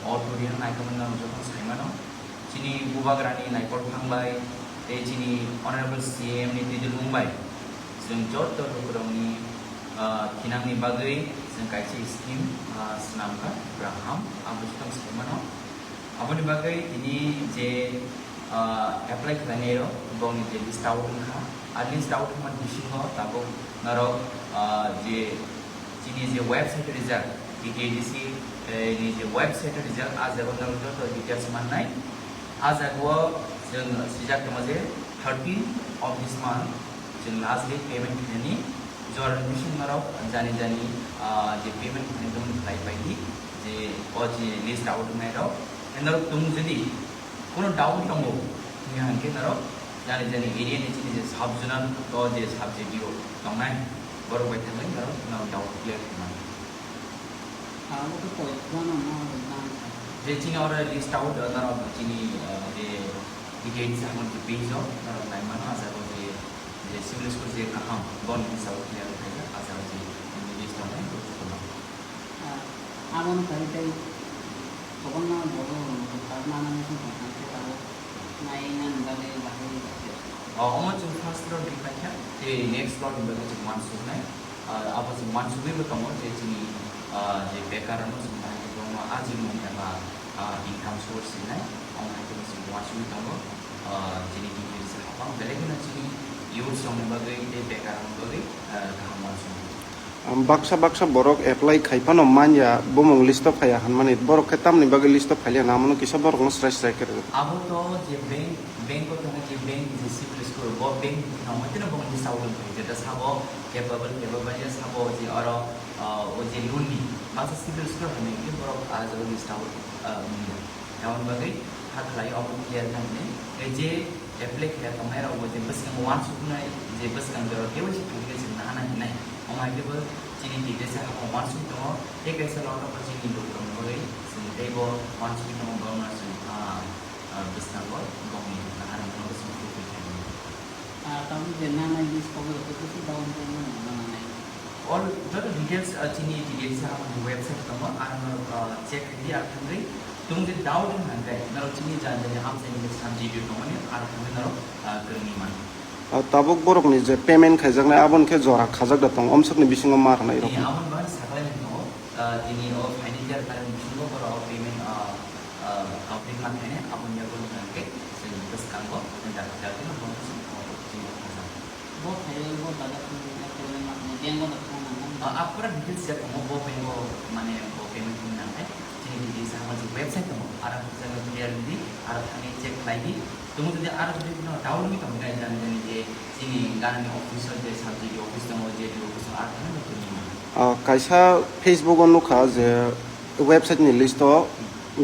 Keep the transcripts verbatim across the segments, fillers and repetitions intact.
Auditorium naikhe mano joto sai mano. Chini Bubagrani Naikol Phang bai tei chini Honorable C M ni twijlmung bai chwng joto lukurokni, ah, thinangni bagwi chwng kaisa scheme, ah, swnamkha, Graham, abo joto sai mano. Aboni bagwi tini je, ah, apply khlainairok bongni je list out wngkha, a list out wngmani bisingo tabuk norok, ah, je chini je website rijak, T T A D C, eh, ni je website rijak, a jaga norok joto details mannai. A jaga o chwng swijak tongo je thirteen of this month chwng last date payment khlainani. Jorani bising norok jani jani, ah, je payment khlainai tongmani khlai paidi, je o je list out wngnai rok. Norok tung jodi Kuno doubt tongo, hwnwi hwnkhe norok jani jani area ni chini je sub zonal o je sub J D O tongnai, borok bai thangwi norok no doubt clear khaimani. Abo khe koi jona no nang. Je chini oro list out, norok chini, eh, je details hamon je page o norok nai mano, a jaga o je, je civil school je kaham, boni hisab o clear khaijak, a jaga o je list tongnai, borok jotono. Ah, aboni pore tei kwbangma borok rok nana muchung tongkha, tei abo nai nani bagwi bahai khe. Oh, omo chwng first lot ri paikha, tei next lot ni bagwi chwng uansuknai. Ah, abo chwng uansugwi bo tongo je chini, ah, je bekar rokno chwng bahai khe kwbangma ajimung eba, ah, income source rinai, omo hai khe bo chwng uansugwi tongo. Ah, chini T T A D C hapang belai kheno chini youths rokni bagwi tei bekar rokni bagwi, ah, kaham uansuknai. Baksa baksa borok apply khai phano manya, bumung list o phaiya hwnmani, borok khe tamni bagwi list o phailiya, namono kisa borokno srai srai khe rwdi. Abo to je bank, bank o tongo je bank je civil score, bo bank ni thangwi tino bo list o phai, jeta sabo capable, capable ya sabo je oro, ah, o je loan ni baksa civil score hwnwi khe borok ah, je list o, ah, wngya. Aboni bagwi kha khlai obo clear kha hinwi, tei je apply khlai tongnai rok bo je bwskango uansuknai je bwskang jora K Y C application nahana hinai, omo hai khe bo chini T T A D C hapang uansuk tongo, tei kaisa lot o bo chini lukurokni bagwi chwng teibo uansuk tongo, borokno chwng, ah, ah, bwskango bongni naharmano bo chwng fulfill khainai. Ah, tabuk je nanai list kok rok khe kusu down payment rok nanai. All joto details, ah, chini details hamani website tongo, arno, ah, check khaidi, ar thangwi tung je doubt wngkha hwnkhe norok chini jani jani amchaini je sub J D O tongmani, ar thangwi norok, ah, kwrwngwi mano. Ah, tabuk borokni je payment khaijaknai, aboni khe jora khajak da tong, omsokni bisingo ma rwnai rok. Ni aboni bagwi saklai tongo, ah, tini o financial tarik bisingo borok o payment, ah, ah, complete ma khainai, aboni yago wngkha hwnkhe chwng bwskango dati dati no bono chwng khajak. Bo khaio, bo jaga thangwi khe payment ma khainai, bank o da thangna nang. Ah, ah, pura details ya tongo, bo bank o, mane, bo payment thangwi nang khe, chini details ang je website tongo, aro jaga clear di, aro thangwi check khlai di. Tongo jodi aro jodi no doubt wngwi tong khe, jani jani je chini ganani office o je sub J D O office tongo, J D O office o aro thangwi no tongwi mano. Ah, kaisa Facebook o nukha je website ni list o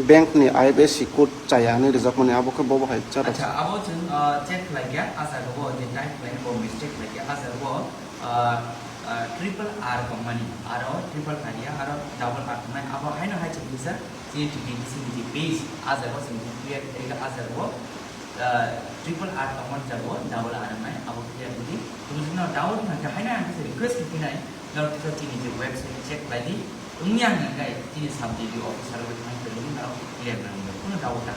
bank ni I F S C code chaya hinwi rijak mani, abo khe bo bo hai cha rok. Acha, abo chwng, ah, check khlai kha, ah jaga o je type khlai bo mistake khlai kha, ah jaga o, ah, ah, triple R tongmani, aro triple R ya, aro double R tongmani, abo haino hai chwng kisa chini T T A D C ni je page, ah jaga o chwng clear khlai kha, ah jaga o, ah, triple R tongmani jaga o double R wngnai, abo clear wngdi. Tong jino doubt wngkha khe haino ang kisa request khe phinai, norok kisa chini je website check khlai di, wngya hwnkhe chini sub J D O officer bai thang khe wngwi norok clear nang, kuno doubt ta.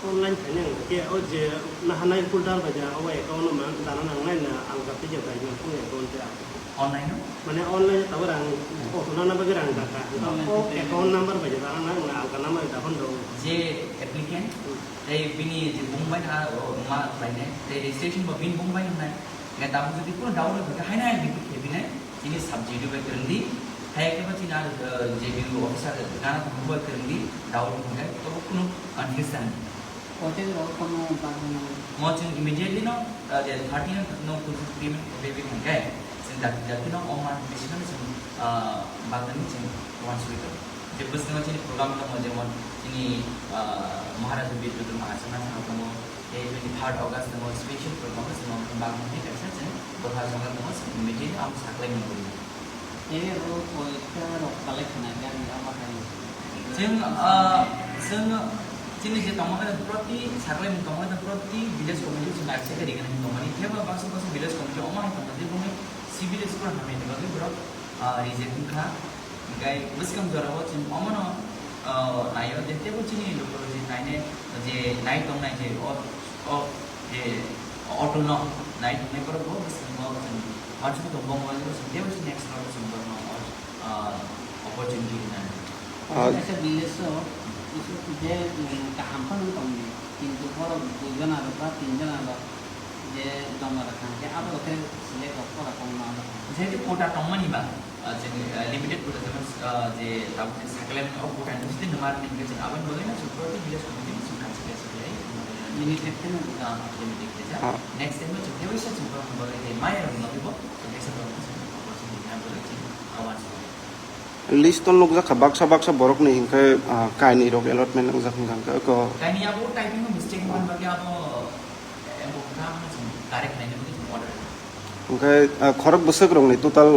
Online khainai ang khe o je nahanai folder bai ja, o account no man dana nangnai na alga page bai na phone account te. Online no? Mane online tabuk rang auto nana bagwi rang daka. Online O payment. Account number bai ja dana nang na alga number da hon do. Je applicant, hmm, tei bini je bung bai na, o, ma khlainai, tei registration bo bini bung bai nai. Ngai tabuk jodi kuno doubt wngkha khe haino hai bini khe bini chini sub J D O bai kwrwng di. Hai khe bo chini ar, eh, J D O officer gana tongma bai kwrwng di, doubt wngkha khe tobo kuno confuse ta. Hotel rok tongma bagwi. Mo chwng immediately no, ah, je thirty no kuchuk payment khlaiwi hwnkhe, chwng jati jati no o month bisingo chwng, ah, bagwi chwng uansugwi tongo. Je bwskango chini program tongo, jemon chini, ah, Maharaja Birbidrom Achana Sal tongo, tei twenty third August tongo, special program o chwng bagwi kaisa chwng dopha songkha tongo, chwng immediately ang saklai mano. Area o koita rok kalai khna gari abo hai. Chwng, ah, chwng chini je tongma khe proti saklai mung tongma khe proti village committee chwng naikhe khe rigna hin tongmani. Theba baksa baksa village committee omo hai tongma je bumui civil school hamya ni bagwi borok, ah, reject wngkha. Hinkhe bwskang jora o chwng omono Ah, naio, je tebo chini lokolog je naine, je nai tongnai je o, o, je auto no nai tongnai borok bo bwskango chwng uansuk tongbo wngmani, chwng tebo chini next level chwng borokno, ah, opportunity rwnani. Ah, kaisa village o, je, um, kaham phano tongdi, kintu borok duijon aro ba tinjon aro je joma rok thang khe abo rok khe select rok pora kong ma abo. Jehetu quota tongmani ba, ah, chini, ah, limited quota, jemon, ah, je tabuk chini sakle o quota ni bising numa rwni hwnkhe chwng aboni bagwi no chwng proti village committee ni chwng kaisa kaisa khlai limited khe no, ah, limited khe ja. Ah. Next time no chwng tei waisa chwng borok ni bagwi je maya rok ni bagwi bo chwng kaisa borok no chwng opportunity rwna bagwi chwng awareness. List o nukjak kha baksa baksa borok ni hwnkhe, ah, kainwi rok allotment wngjak hwnkha hwnkhe ko. Kainwi abo typing o mistake wngmani bagwi abo Abo wngkha chwng direct naina bagwi chwng order. Hwnkhe, ah, khorok bwswk rokni total,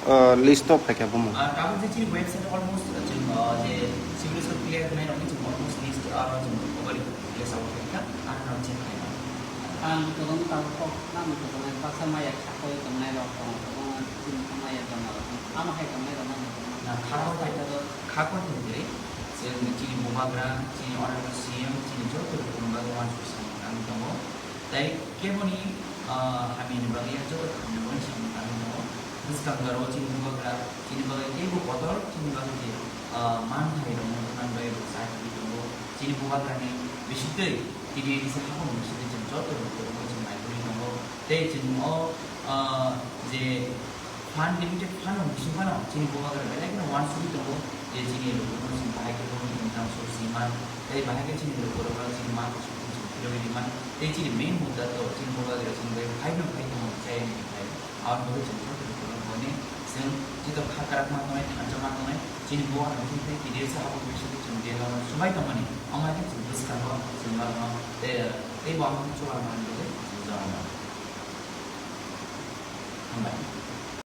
ah, list o phaikha bomo? Ah, tabuk je chini website almost, ah, chwng, ah, je civil service clear khlainai rokni chwng almost list, ah, chwng globally list out khaikha, ah, no check khlainai. Ang kwbangma tabuk kok, ang kwbangma baksa maya sakoi tongnai rok tongo, kwbangma chini maya joma rok tongo. Amo hai tongnai rok no kwbangma. Na, khakor hai. Khakor tongwi, chwng chini bubagra, chini honorable C M, chini joto rokni bagwi uansuk samung tangwi tongo. Tei keboni, ah, hamyani bagwi, joto kahamni bagwi samung tangwi tongo. Bwskango aro chini bubagra, chini bagwi teibo kotor, chini bagwi je, ah, manthai rokno rwna bagwi bo chai tongwi tongo. Chini bubagrani bisingtwi, chini kisa haphangni bisingtwi chwng joto rokno chwng naikolwi tongo. Tei chwng o, ah, je Fund, limited fund rok bising phano chini bubagra belai kheno uansugwi tongo je chini lukurokno chwng bahai khe boni income source rwma, tei bahai khe chini lukurokno chini ma kuchuk kuchuk phirogwi rwma, tei chini main mudda to chini bubagra chini bai phai no phai tongma chaya ni phai. Aboni bagwi chwng joto lukurok boni chwng joto kha kwrak ma tongnai, thansa ma tongnai, chini bubagra bising tei T D S habugrwi sidi chwng je no swbai tongmani, omo hai khe chwng bwskango chwng norokno tei, tei bo omo khe chuba rwmani bagwi chwng jora no. Hambai.